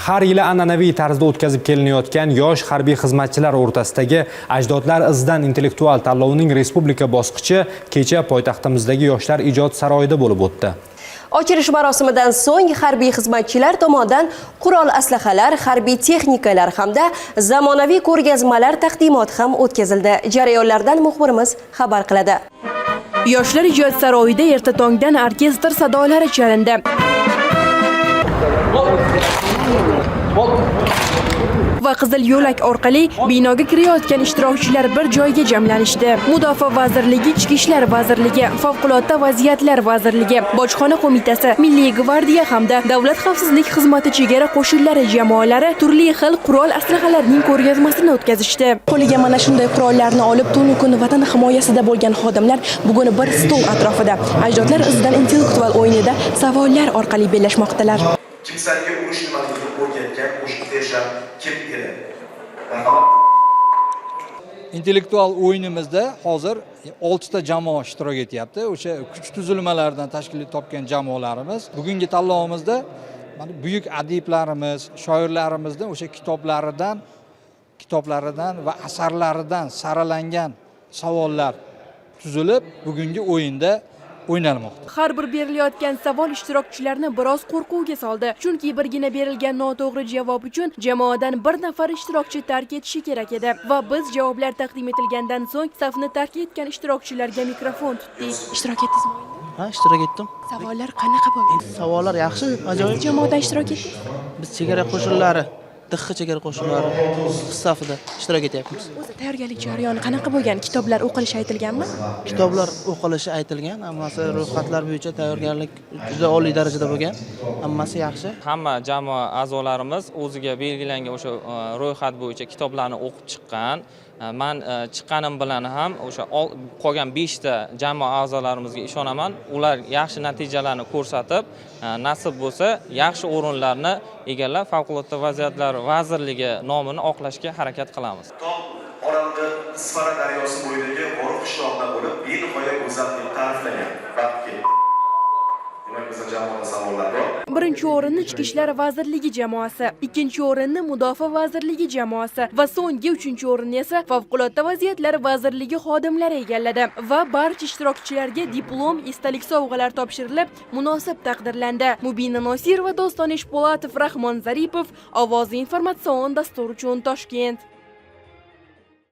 Har yili an'anaviy tarzda o'tkazib kelinayotgan yosh harbiy xizmatchilar o'rtasidagi "Ajdodlar izidan" intellektual tanlovining respublika bosqichi kecha poytaxtimizdagi Yoshlar ijod saroyida bo'lib o'tdi. Ochilish marosimidan so'ng harbiy xizmatchilar tomonidan qurol aslahalar, harbiy texnikalar hamda zamonaviy ko'rgazmalar taqdimoti ham o'tkazildi. Jarayonlardan muxbirimiz xabar qiladi. Yoshlar ijod saroyida erta tongdan orkestr sadolari chalindi va qizil yo'lak orqali binoga kirayotgan ishtirokchilar bir joyga jamlanishdi. Mudofaa vazirligi, Ichki ishlar vazirligi, Favqulodda vaziyatlar vazirligi, Bojxona qo'mitasi, Milliy gvardiya hamda Davlat xavfsizlik xizmati chegara qo'shinlari jamoalari turli xil qurol aslahalarning ko'rgazmasini o'tkazishdi. Qo'liga mana shunday qurollarni olib, tunu kun vatan himoyasida bo'lgan xodimlar bugun bir stol atrofida "Ajdodlar izidan" intellektual o'yinida savollar orqali bellashmoqdalar. Kimsarga urush nimaligini o'rgatgan o'sha serjant kim edi? Marhamat. Intellektual o'yinimizda hozir oltita jamoa ishtirok etyapti. O'sha kuch tuzilmalaridan tashkil topgan jamoalarimiz bugungi tanlovimizda mana buyuk adiblarimiz, shoirlarimizni o'sha kitoblaridan va asarlaridan saralangan savollar tuzilib, bugungi o'yinda o'ynalmoqda. Har bir berilayotgan savol ishtirokchilarni biroz qo'rquvga soldi. Chunki birgina berilgan noto'g'ri javob uchun jamoadan bir nafar ishtirokchi tark etishi kerak edi. Va biz javoblar taqdim etilgandan so'ng safni tark etgan ishtirokchilarga mikrofon tutdik. Ishtirok etdingizmi o'yinda? Ha, ishtirok etdim. Savollar qanaqa bo'ldi? Savollar yaxshi, ajoyib. Jamoadan ishtirok etdingiz? Biz chegara qo'shinlari, DXX chegara qo'shinlari safida ishtirok etyapmiz. O'zi tayyorgarlik jarayoni qanaqa bo'lgan? Kitoblar o'qilishi aytilganmi? Kitoblar o'qilishi aytilgan, hammasi ro'yxatlar bo'yicha tayyorgarlik juda oliy darajada bo'lgan. Hammasi yaxshi. Hamma jamoa a'zolarimiz o'ziga belgilangan o'sha ro'yxat bo'yicha kitoblarni o'qib chiqqan. Man chiqqanim bilan ham o'sha qolgan beshta jamoa a'zolarimizga ishonaman, ular yaxshi natijalarni ko'rsatib, nasib bo'lsa, yaxshi o'rinlarni egallab, Favqulodda vaziyatlar vazirligi nomini oqlashga harakat qilamiz. Tog' oralni Isfara daryosi bo'yidagi Vorux qishlog'ida bo'lib, benihoya go'zal deb ta'riflagan. Vaqt ketdi. Demak, bizda jamoada savollar bor. Birinchi o'rinni Ichki ishlar vazirligi jamoasi, ikkinchi o'rinni Mudofaa vazirligi jamoasi va so'nggi uchinchi o'rinni esa Favqulodda vaziyatlar vazirligi xodimlari egalladi va barcha ishtirokchilarga diplom, esdalik sovg'alar topshirilib, munosib taqdirlandi. Mubina Nosirova, Doston Eshpo'latov, Rahmon Zaripov, Ovoz informatsion dastur uchun Toshkent.